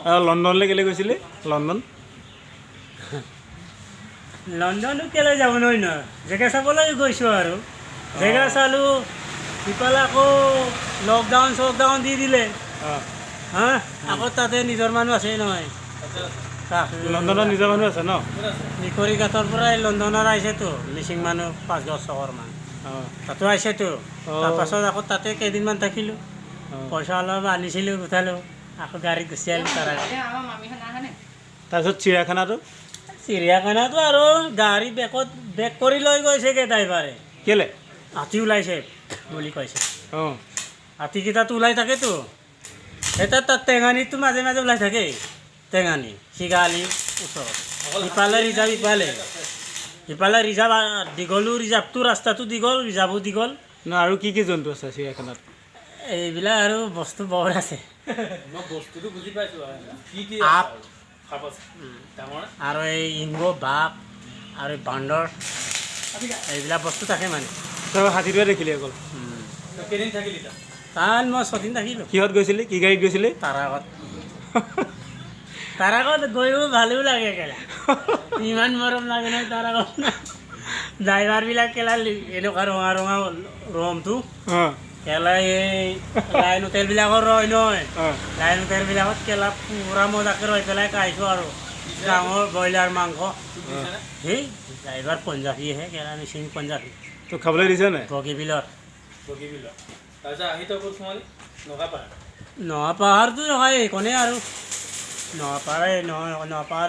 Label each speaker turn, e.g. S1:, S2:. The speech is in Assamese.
S1: লণ্ডনলৈ কেলৈ গৈছিলি? লণ্ডন?
S2: লণ্ডনো কেলৈ যাব নহয় নহয়, জেগা চাবলৈ গৈছোঁ আৰু জেগা চালোঁ। ইফালে আকৌ লকডাউন চকডাউন দি দিলে। হা, আকৌ তাতে নিজৰ মানুহ আছে নহয়।
S1: লণ্ডনত নিজৰ মানুহ আছে ন?
S2: নিকৰি ঘাটৰ পৰাই লণ্ডনত আহিছেতো মিচিং মানুহ 5-10 ঘৰমান। তাতো আহিছেতো। তাৰপাছত আকৌ তাতে কেইদিনমান থাকিলোঁ। পইচা অলপ আনিছিলোঁ, গোটালোঁ, আকৌ গাড়ীত গুচি আহিলোঁ তাৰ আগত।
S1: তাৰপিছত চিৰিয়াখানাটো?
S2: চিৰিয়াখানাটো আৰু গাড়ী বেকত বেক কৰি লৈ গৈছেগৈ ড্ৰাইভাৰে।
S1: কেলে?
S2: হাতী ওলাইছে বুলি কৈছে। হাতীকেইটাতো ওলাই থাকেতো। এটা তাত টেঙানীটো মাজে মাজে ওলাই থাকে, টেঙানী শিগালি ওচৰত। ইফালে ৰিজাৰ্ভ, ইফালে ইফালে ৰিজাৰ্ভ, দীঘলো ৰিজাৰ্ভটো, ৰাস্তাটো দীঘল, ৰিজাৰ্ভো দীঘল।
S1: ন, আৰু কি কি জন্তু আছে চিৰিয়াখানাত?
S2: এইবিলাক আৰু বস্তু বৰ আছে।
S3: মই বস্তুটো বুজি পাইছোঁ, কি কি?
S2: আপ।
S3: সাপ আছে ডাঙৰ।
S2: আৰু এই ইংগ বাঘ আৰু এই বান্দৰ, এইবিলাক বস্তু থাকে মানে।
S1: তই হাতীটোৱে দেখিলি অকল?
S3: তই কেইদিন থাকিলি তাত?
S2: তাত মই 6 দিন থাকিলোঁ।
S1: কিহত গৈছিলি? কি গাড়ীত গৈছিলি?
S2: তাৰ আগত, তাৰ আগত গৈও ভালো লাগে কেলা, ইমান মৰম লাগে নহয় তাৰ আগত। ড্ৰাইভাৰবিলাক কেলা এনেকুৱা ৰঙা ৰঙা ৰংটো। কেলা এই লাইন হোটেলবিলাকৰ ৰয় নহয়। লাইন হোটেলবিলাকত কেলা পুৰা মজাকে ৰৈ পেলাই খাইছোঁ আৰু ডাঙৰ ব্ৰইলাৰ মাংস।
S3: দিছেনে?
S2: সেই ড্ৰাইভাৰ পঞ্জাবীহে কেলা, মিচিং পঞ্জাবী।
S1: তোক খাবলৈ দিছে নাই?
S2: বগীবিলত।
S3: বগীবিলত। তাৰপিছত আহি তই ক'ত সোমালি? নগাপাৰা?
S2: নগাপাহাৰটো নহয়, এইকণে আৰু নগাপাহাৰে নহয়, নগাপাহাৰ।